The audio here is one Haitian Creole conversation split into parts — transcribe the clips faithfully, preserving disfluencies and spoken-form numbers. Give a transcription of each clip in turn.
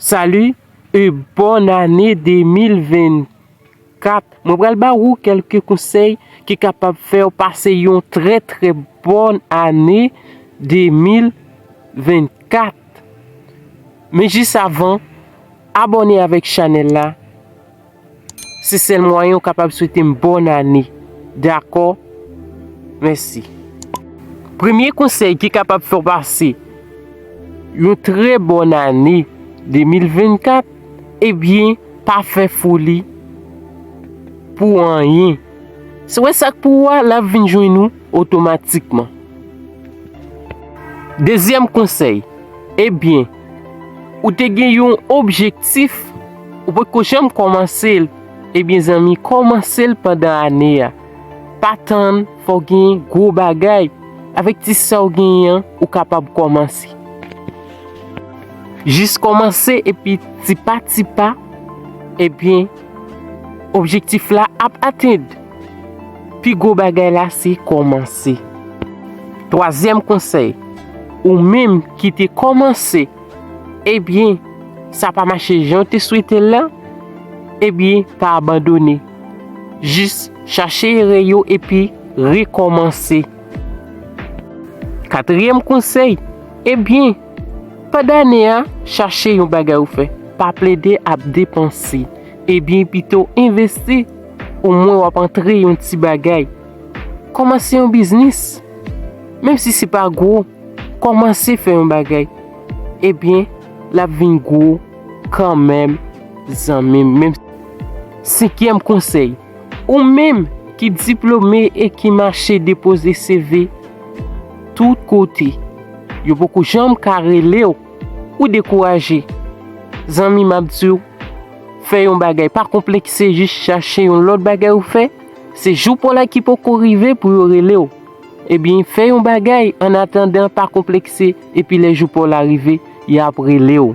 Salut et bonne année deux mille vingt-quatre. Mwen pral ba ou kèlke konsèy ki kapab fè w pase yon trè trè bòn ane deux mille vingt-quatre. Men jis avan, abòne avèk chanèl la. Se sèl mwayen ou kapab swete m bòn ane. Dakò? Mèsi. Premye konsèy ki kapab fè w pase yon trè bòn ane deux mille vingt-quatre, ebyen, pa fè foli pou anyen. Se wè sa k pou ou a, l ap vin jwenn ou otomatikman. Dezyèm konsèy, ebyen, ou te gen yon objektif, ou potko janm kòmanse l, ebyen, zanmi, kòmanse l pandan ane a. Pa tann fò w gen gwo bagay. Avèk ti sa w genyen an, ou kapab kòmanse. Jis kòmanse epi ti pa ti pa, ebyen, objektif la ap atenn. Pi gwo bagay la se kòmanse. Twazyèm konsèy, ou menm ki te kòmanse, ebyen, sa pa mache jan w te swete l la, ebyen, pa abandone. Jis chache erè yo epi rekòmanse. Katriyèm konsèy, ebyen, pandan ane a, chache yon bagay ou fè. Pa plede ap depanse. Ebyen, pito envesti, omwen w ap antre yon ti bagay. Kòmanse yon biznis. Menm si se pa gwo, kòmanse fè yon bagay. Ebyen, l ap vin gwo kanmenm, zanmi m. Menm senkyèm konsèy, ou menm ki diplome e ki mache depoze C V tout kote, yo poko janm ka rele w, ou dekouraje. Zanmi, m ap di w, fè yon bagay, pa konplekse, jis chache yon lòt bagay ou fè. Se jou pa w la ki poko rive pou yo rele w. Ebyen, fè yon bagay annatandan, pa konplekse, epi lè jou pa w la rive, y ap rele w.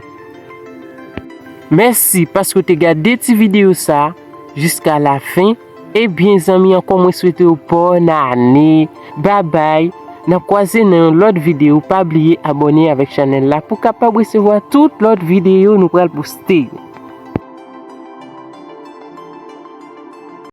Mèsi paske w te gade ti videyo sa a jiska lafen. Ebyen, zanmi, ankò mwen swete w bòn ane. Babay. N ap kwaze nan yon lòt videyo. Pa bliye abòne avèk chanèl la pou w kapab resevwa tout lòt videyo nou pral poste yo.